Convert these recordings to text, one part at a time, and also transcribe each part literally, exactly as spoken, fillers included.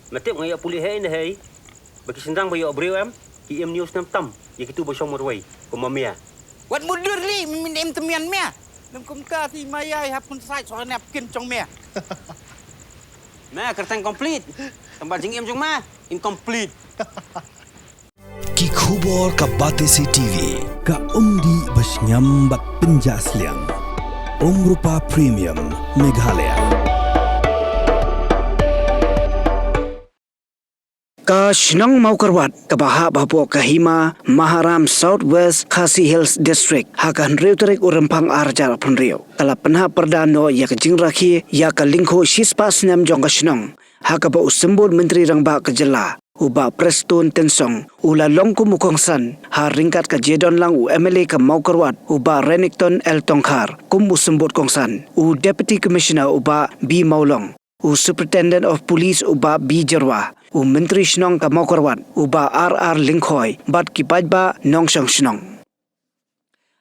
Me tip nga ïoh pule hei ne hei. Ba ki shynrang ba ïoh briew em, ki im news nam tam ïa kitu ba shong marwei kum ma mia. Wat mudur li, min im temian mia. Lem kumta ti maya hap kun sai soal nap kin chong mia. Me kyrteng complete. Tang ba jingim jong me incomplete. Ki khubor ka Batesi T V. Ka umdih ba shngiam bad pynjah sliang. Umrupa Premium Meghalaya. Ka shnong Mawkyrwat kaba hap hapoh ka Hima Maharam South West Khasi Hills District ha ka hynriew tarik u Rymphang ar hajar arphew hynriew ka la pynhap pyrda noh ïa ka jingrakhe ïa ka lyngkhuh shispah snem jong ka shnong ha kaba u symbud Myntri Rangbah ka jylla u Bah Prestone Tynsong u la long kum u kongsan ha ryngkat ka jingdon lang u M L A ka Mawkyrwat u Bah Renikton L Tongkhar kum u symbud kongsan, u Deputy Commissioner u Bah B Mawlong, u Superintendent of Police u Bah B Jyrwa, u Myntri Shnong ka Mawkyrwat u Bah R R Lyngkhoi bad ki paidbah nongshong shnong.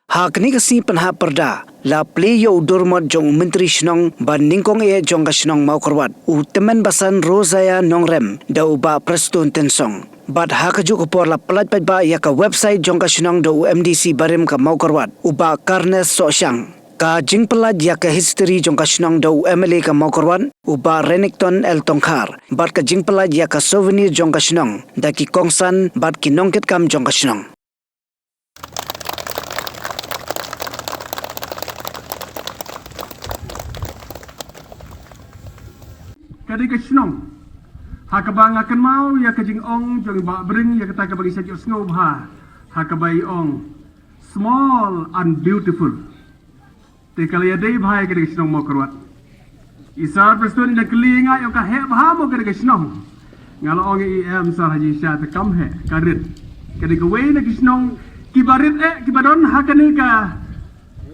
Ha kane ka sngi pynhap pyrda la plie ïa u dormot jong u Myntri Shnong ba nyngkong eh jong ka shnong Mawkyrwat u tymmen basan Rosaya Nongrem da u Bah Prestone Tynsong. Bad ha kajuh ka por la pyllait paidbah ïa ka website jong ka shnong da u M D C barim ka Mawkyrwat u Bah Carnes Sohshang. Ka jingpyllait ïa ka history jong ka shnong da u M L A ka Mawkyrwat u Bah Renikton L Tongkhar bad ka jingpyllait ïa ka souvenir jong ka shnong da ki kongsan bad ki nongkitkam jong ka shnong. Ka dei ka shnong ha kaba nga kynmaw ïa ka jingong jong i Bah Bring ïa kata kaba ngi sa ïohsngew bha ha kaba i ong, small and beautiful. Te ka la ïadei bha ïa ka dei ka shnong Mawkyrwat. I Sir Prestone i dang kylli nga ïa ka heh bha mo ka dei ka shnong. Nga la ong ïa i em Sir ha jingshisha te kam heh, ka rit. Ka dei kawei na ki shnong kiba rit eh kiba don ha kane ka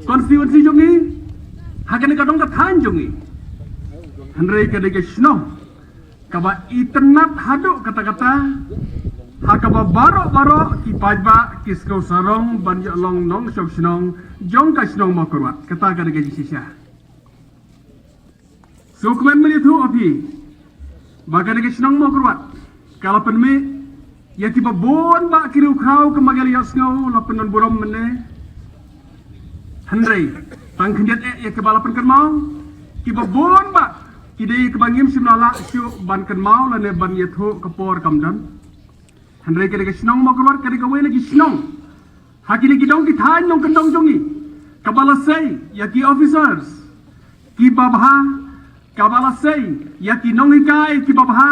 constituency jong ngi, ha kane ka dong ka thaiñ jong ngi. Hynrei ka dei ka shnong kaba itynnad haduh katta katta ha kaba baroh baroh ki paidbah ki sngew sarong ban ïoh long nongshong shnong jong ka shnong Mawkyrwat. Kata ka dei ka jingshisha. Sngewkmen ban ïathuh ha phi ba ka dei ka shnong Mawkyrwat ka la pynmih ïa kiba bun bah ki riewkhraw kumba ngi la ïohsngew la pyndon burom mynne. Hynrei tang khyndiat eh ïa kiba la pynkynmaw, kiba bun bah ki dei kiba ngim shym la lah shuh ban kynmaw lane ban ïathuh ka por kam don. Hynrei ka dei ka shnong Mawkyrwat ka dei kawei na ki shnong ha kine ki dong ki thaiñ nongkyndong jong ngi kaba la sei ïa ki officers kiba bha, kaba la sei ïa ki nonghikai kiba bha,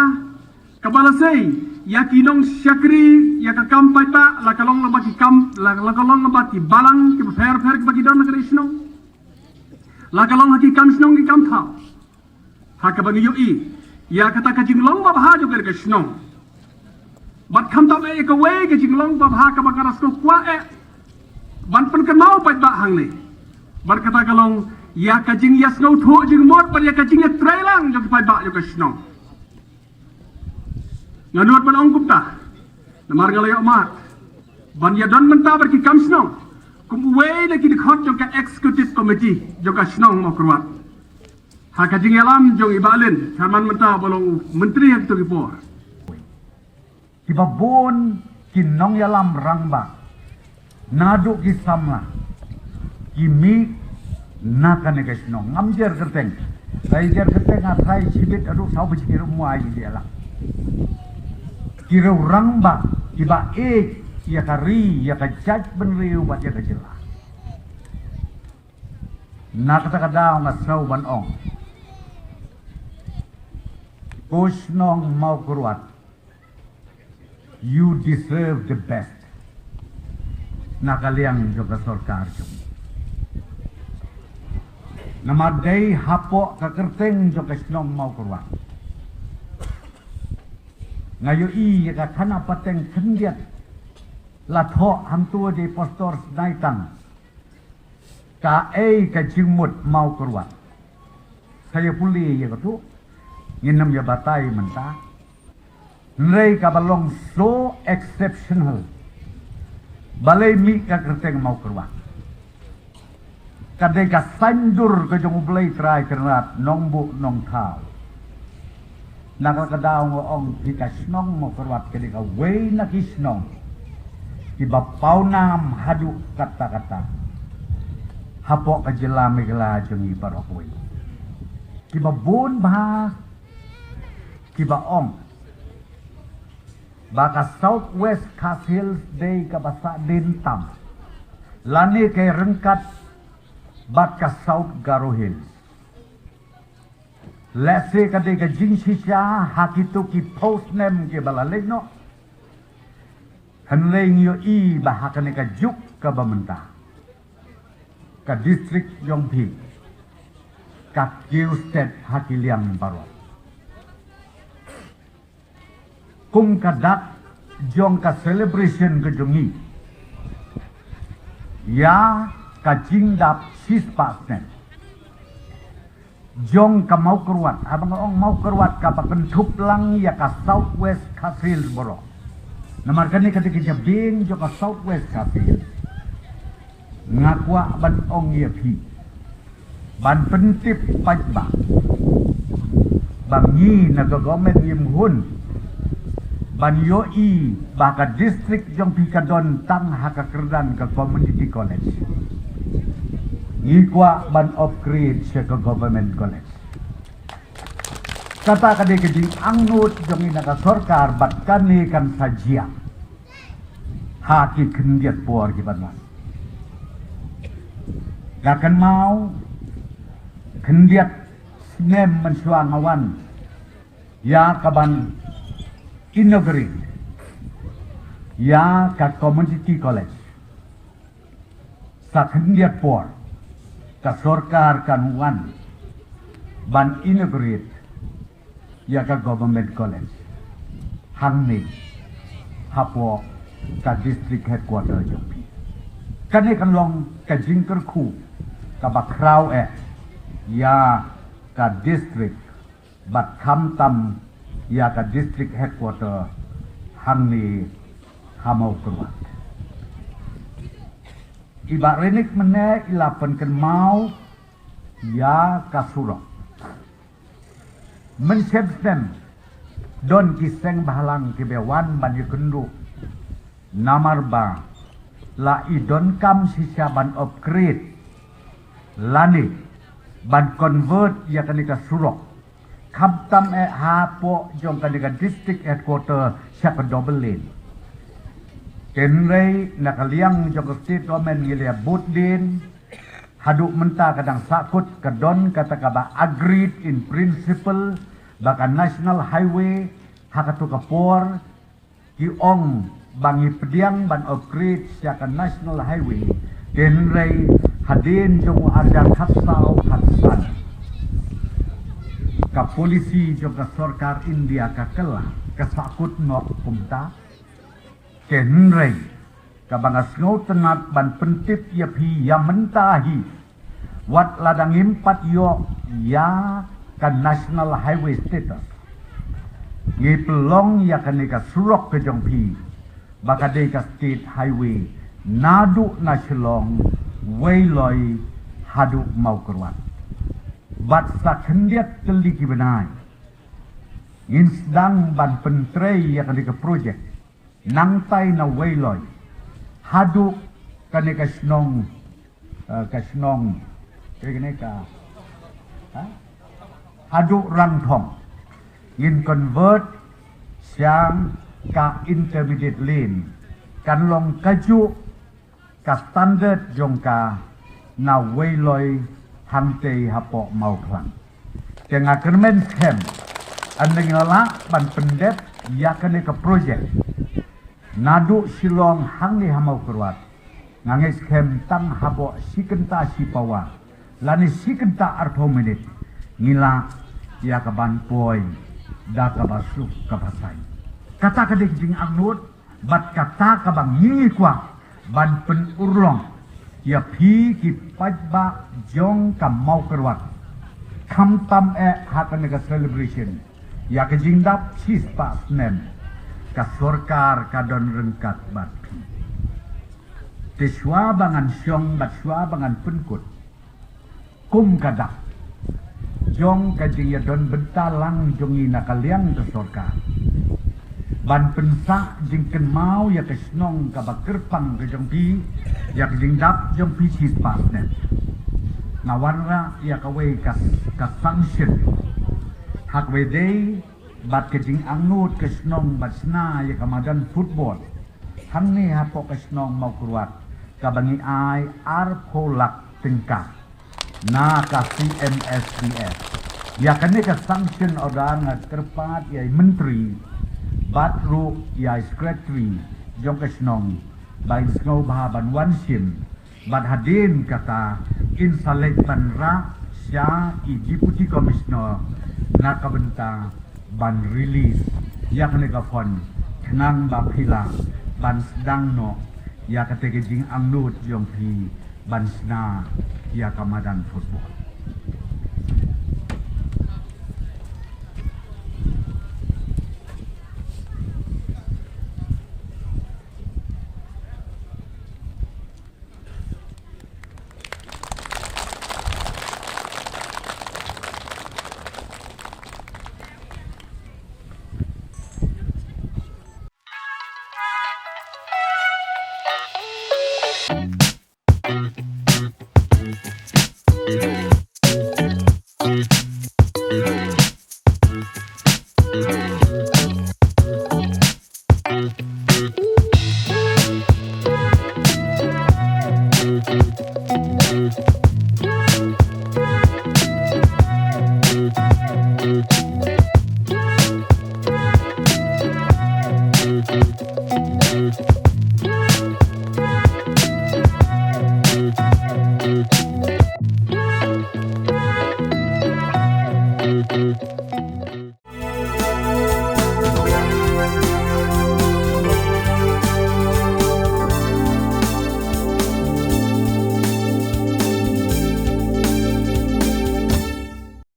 kaba la sei ïa ki nongshakri ïa ka kam paidbah, la ka long lem bad ki kam, la, la ka long lem bad ki balang kiba pher pher kiba ki don ha ka dei shnong, la ka long ha ki kam shnong ki kam thaw. Ha kaba ngi ïohi ïa kata ka jinglong babha jong ka dei ka shnong. Bad khamtam eh ïa kawei ka jinglong babha kaba nga sngewkwah eh ban pynkynmaw paidbah hangne. Bad kata ka long ïa ka jingïasngewthuh jingmut bad ïa ka jingïatreilang jong ki paidbah jong ka shnong. Nga nud ban ong kumta namar nga la ïoh mad ban ïadon mynta bad ki kam shnong kum uwei na ki dkhot jong ka executive committee jong ka shnong Mawkyrwat. Ha ka jingïalam jong i Bah Lin, chairman mynta ba long u myntri ha kito ki por. Kiba bun ki nongïalam rangbah naduh ki samla ki mih na kane ka shnong. Ngam jer kyrteng. Lai jer kyrteng nga trai shibit haduh saw baje ki ruh mo ai ki ïalam. Ki riew rangbah kiba ïeit ïa ka ri, ïa ka jaitbynriew bad ïa ka jylla. Na kata ka daw nga sngew ban ong, ko shnong Mawkyrwat, you deserve the best na ka liang jong ka sorkar jong. Namar dei hapoh ka kyrteng jong ka shnong Mawkyrwat nga ïohi ïa ka thana pateng khyndiat la thoh hangto de Pastor Snaitang. Kaei ka jingmut Mawkyrwat? Sa ïa pule ïa kato, ngin ym ïa batai mynta. Hynrei kaba long so exceptional, balei mih ka kyrteng Mawkyrwat? Ka dei ka saiñdur ka jong U Blei Trai Kynrad Nongbuh Nongthaw. Na kata ka daw nga ong phi, ka shnong Mawkyrwat ka dei kawei na ki shnong kiba pawnam haduh katta katta hapoh ka jylla Meghalaya jong ngi baroh kawei. Kiba bun bha kiba ong ba ka South West Khasi Hills dei kaba sahdien tam lane ka ryngkat bad ka South Garo Hills. Lehse ka dei ka jingshisha ha kito ki phew snem kiba la leit noh. Hynrei ngi ïohi ba ha kane ka juk kaba mynta, ka district jong phi ka kiew stet ha ki liang baroh. Kum ka dak jong ka celebration ka jong ngi ïa ka jingdap shispah snem jong ka Mawkyrwat, haba nga ong Mawkyrwat kaba kynthup lang ïa ka South West Khasi Hills baroh. Namar kane ka dei ka jabieng jong ka South West Khasi Hills. Nga kwah ban ong ïa phi, ban pyntip paidbah ba ngi na ka government ngim hun ban ïohi ba ka district jong phi ka don tang ha ka kyrdan ka community college. Ngi kwah ban upgrade sha ka government college. Kata ka dei ka jingangnud jong ngi na ka sorkar bad kane kan sa jia ha ki khyndiat por ki ban wan. Nga kynmaw khyndiat snem mynshuwa nga wan ïa ka ban inaugurate ïa ka community college. Sa khyndiat por ka sorkar kan wan ban inaugurate ïa ka government college hangne hapoh ka district headquarter jong phi. Kane kan long ka jingkyrkhu kaba khraw eh ïa ka district bad khamtam ïa ka district headquarter hangne ha Mawkyrwat. I Bah Reinik mynne i la pynkynmaw ïa ka surok. Mynshem snem don ki seng bhalang kiba wan ban ïakynduh namar ba la i donkam shisha ban upgrade lane ban convert ïa kane ka surok khamtam eh hapoh jong kane ka district headquarter sha ka double lane. Hynrei na ka liang jong ka state government ngi la bud dien, haduh mynta ka dang sahkut, ka don kata kaba agreed in principle ba ka national highway ha kato ka por ki ong ba ngi pdiang ban upgrade sha ka national highway. Hynrei hadien jong u ar hajar khatsaw khatsan ka polisi jong ka sorkar India ka kylla, ka sahkut noh kumta. Hynrei kaba nga sngewtynnat ban pyntip ïa phi ïa mynta hi, wat la dang ngim pat ïoh ïa ka national highway status, ngi pynlong ïa kane ka surok ka jong phi ba ka dei ka state highway naduh na Shillong, Weiloi haduh Mawkyrwat. Bad sa khyndiat tylli ki bnai ngin sdang ban pyntrei ïa kane ka project nangtai na Weiloi haduh kane ka shnong, eh, ka shnong, kane ka, ha? Haduh Rangthong. Ngin convert sha ka intermediate lane, kan long kajuh ka standard jong ka na Weiloi hangtei hapoh Mawkhlang. Te nga kyrmen skhem, ynda ngi la lah ban pyndep ïa kane ka project naduh Shillong hangne ha Mawkyrwat, nga ngeit skhem tang hapoh shi kynta shi pawa lane shi kynta arphew minit ngi lah ïa ka ban poi da kaba suk kaba sai. Kata ka dei ka jingangnud bad kata kaba ngi kwah ban pynurlong ïa phi ki paidbah jong ka Mawkyrwat. Khamtam eh ha kane ka celebration ïa ka jingdap shispah snem, ka sorkar ka don ryngkat bad phi. Te shuwa ba ngan shong bad shuwa ba ngan pynkut, kum ka dak, jong ka jingïadon bynta lang jong ngi na ka liang ka sorkar ban pynsah jingkynmaw ïa ka shnong kaba kyrpang ka jong phi, ïa ka jingdap jong phi shispah snem. Nga wanrah ïa kawei ka, ka sanction ha kawei dei bad ka jingangnud ka shnong ban shna ïa ka madan football hangne hapoh ka shnong Mawkyrwat, kaba ngi ai arphew lak tyngka na ka C M S D F. Ïa kane ka sanction order nga kyrpad ïa i myntri bad ruh ïa i secretary jong ka shnong ba in sngewbha ban wan shim, bad hadien kata in sa leit ban rah sha i deputy commissioner na ka bynta ban release ïa kane ka fund, khnang ba phi lah ban sdang noh ïa kata ka jingangnud jong phi ban shna ïa ka madan football.